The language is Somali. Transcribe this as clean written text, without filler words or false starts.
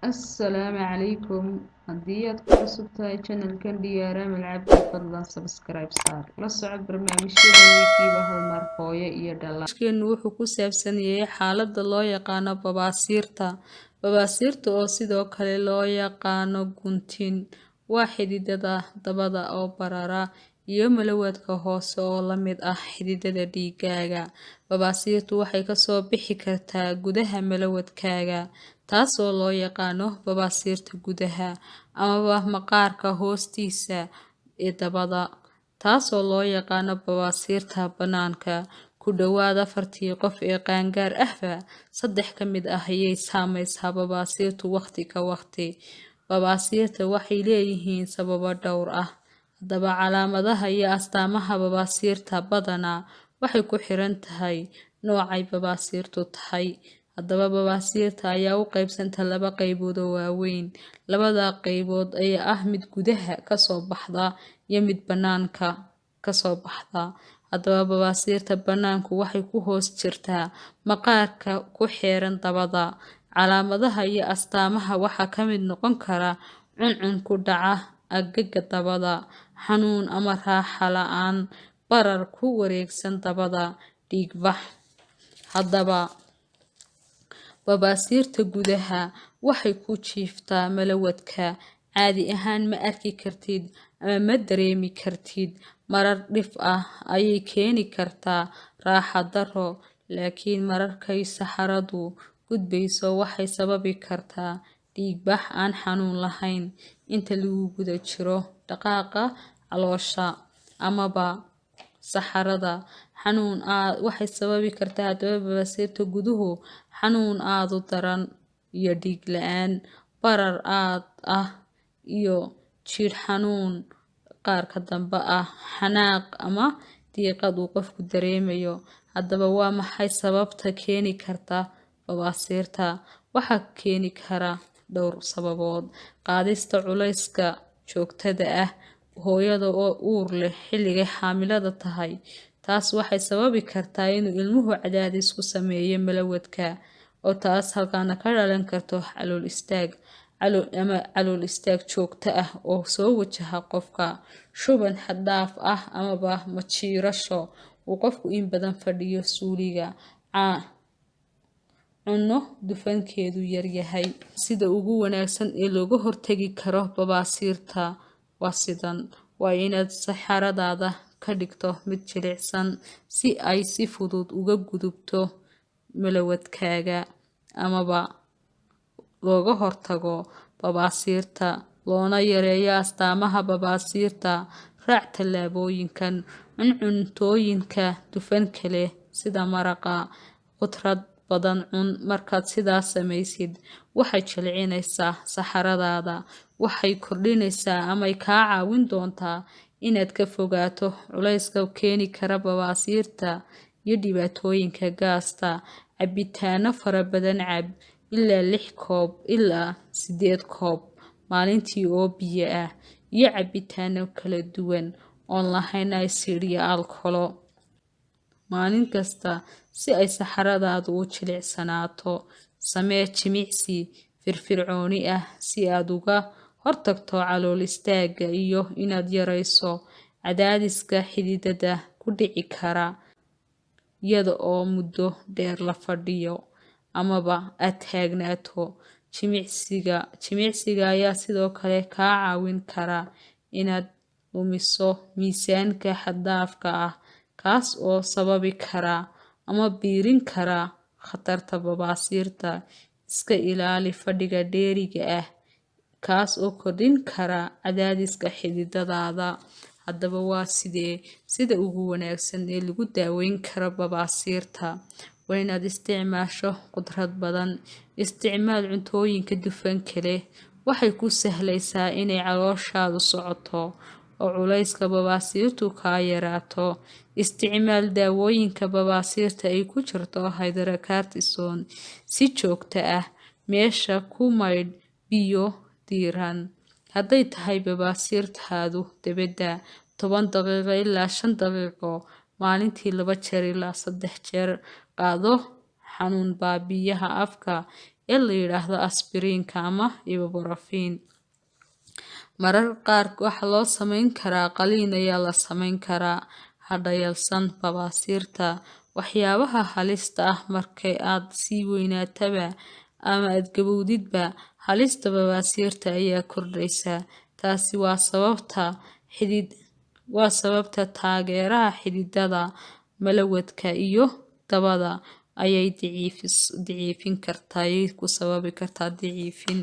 Assalaamu calaykum. Haddii aad ku cusub tahay channelkan Diyaar Amal Cabdi, fadlan subscribe saar. La soco barnaamijyada wiigiiba hal mar, hooyo iyo dhalaan. Keenu wuxuu ku saabsan yahay xaaladda loo yaqaano babaasiirta. Babaasiirta, oo sidoo kale loo yaqaano guntin, waa xididada dabada oo barara iyo malawadka hoose oo la mid ah xididada dhiigaaga. Babaasiirtu waxay kasoo bixi kartaa gudaha malawadkaaga, taasoo loo yaqaano babaasiirta gudaha, amaba maqaarka hoostiisa ee dabada, taasoo loo yaqaano babaasiirta banaanka. Ku dhawaad afartii qof ee qaangaar ahba, saddex ka mid ah ayay saameysaa babaasiirtu waqti ka waqti. Babaasiirta waxay leeyihiin sababo dhowr ah. Haddaba, calaamadaha iyo astaamaha babaasiirta badanaa waxay ku xiran tahay noocay babaasiirtu tahay. Haddaba, babaasiirta ayaa u qaybsanta laba qaybood oo waaweyn. Labada qaybood ayaa ah mid gudaha kasoo baxda iyo mid banaanka kasoo baxda. Haddaba, babaasiirta banaanku waxay ku hoos jirtaa maqaarka ku xeeran dabada. Calaamadaha iyo astaamaha waxaa ka mid noqon kara cuncun ku dhaca agaga dabada, xanuun ama raaxa la-aan, barar ku wareegsan dabada, dhiigbax. Haddaba, babaasiirta gudaha waxay ku jiiftaa malawadka. Caadi ahaan ma arki kartid ama ma dareemi kartid. Marar dhif ah ayay keeni kartaa raaxa daro, laakiin mararkay saxaradu gudbayso waxay sababi kartaa dhiigbax aan xanuun lahayn inta lagu guda jiro dhaqaaqa caloosha amaba saxarada. Xanuun aad waxay sababi kartaa haddaba babaasiirta guduhu xanuun aad u daran iyo dhiig la-aan, barar aad ah iyo jidh xanuun qaarka dambe ah, xanaaq ama diiqad uu qofku dareemayo. Haddaba, waa maxay sababta keeni karta babaasiirta? Waxaa keeni kara dhowr sababood: qaadista culayska joogtada ah, hooyada oo uur leh xilligay xaamilada tahay, taas waxay sababi kartaa inuu ilmuhu cadaadis ku sameeyo malawadka, oo taas halkaana ka dhalan karto calool istaag ama calool istaag joogto ah oo soo wajaha qofka, shuban xad dhaaf ah amaba majiirasho uu qofku in badan fadhiyo suuliga, cunno dufankeedu yaryahay. Sida ugu wanaagsan ee looga hortagi karo babaasiirta waa sidan: waa inaad saxaradaada ka dhigto mid jilicsan si ay si fudud uga gudubto malawadkaaga amaba looga hortago babaasiirta loona yareeyo astaamaha babaasiirta. Raac tallaabooyinkan: cun cuntooyinka dufanka leh sida maraqa, khudrad badan cun. Markaad sidaas samaysid, waxay jilcinaysaa saxaradaada, waxay kordhinaysaa amay kaa caawin doontaa inaad ka fogaato culayska keeni kara babaasiirta iyo dhibaatooyinka gaasta. Cabitaano fara badan cab, ilaa 6 koob ilaa 8 koob maalintii oo biyo ah, iyo cabitaano kala duwan oon lahayn acid iyo alkolo maalin kasta si ay saxaradaadu u jilicsanaato. Samee jimicsi firfircooni ah si aad uga hortagto calool istaagga iyo inaad yareyso cadaadiska xididada ku dhici kara iyada oo muddo dheer la fadhiyo amaba aad taagnaato. Jimicsiga ayaa sidoo kale kaa caawin kara inaad lumiso miisaanka xad dhaafka ah, kaas oo sababi kara ama biirin kara khatarta babaasiirta. Iska ilaali fadhiga dheeriga ah, kaas oo kordhin kara cadaadiska xididadaada. Haddaba, waa sidee sida ugu wanaagsan ee lagu daaweyn karo babaasiirta? Waa inaad isticmaasho khudrad badan, isticmaal cuntooyinka dufanka leh. Waxay ku sahlaysaa inay calooshaadu socoto oo culayska babaasiirtu kaa yaraato. Isticmaal daawooyinka babaasiirta ay ku jirto hydrocortisone si joogto ah. Meesha ku maydh biyo diiran. Hadday tahay babaasiirtaadu dibadda, 10 daqiiqo ilaa 5 daqiiqo maalintii, 2 jeer ilaa 3 jeer. Qaado xanuun baabi'iyaha afka. ee la yidhaahdo aspiriinka ama ibuprofen. Marar qaar waxaa loo sameyn karaa qaliin ayaa la sameyn karaa. Ha dhayalsan babaasiirta. Waxyaabaha halista ah: markay aad sii weynaataba ama aad gabowdidba, halista babaasiirta ayaa kordhaysa. Taasi waa sababta taageeraha xididada malawadka iyo dabada ayay daciifin kartaa, ayay ku sababi kartaa daciifin.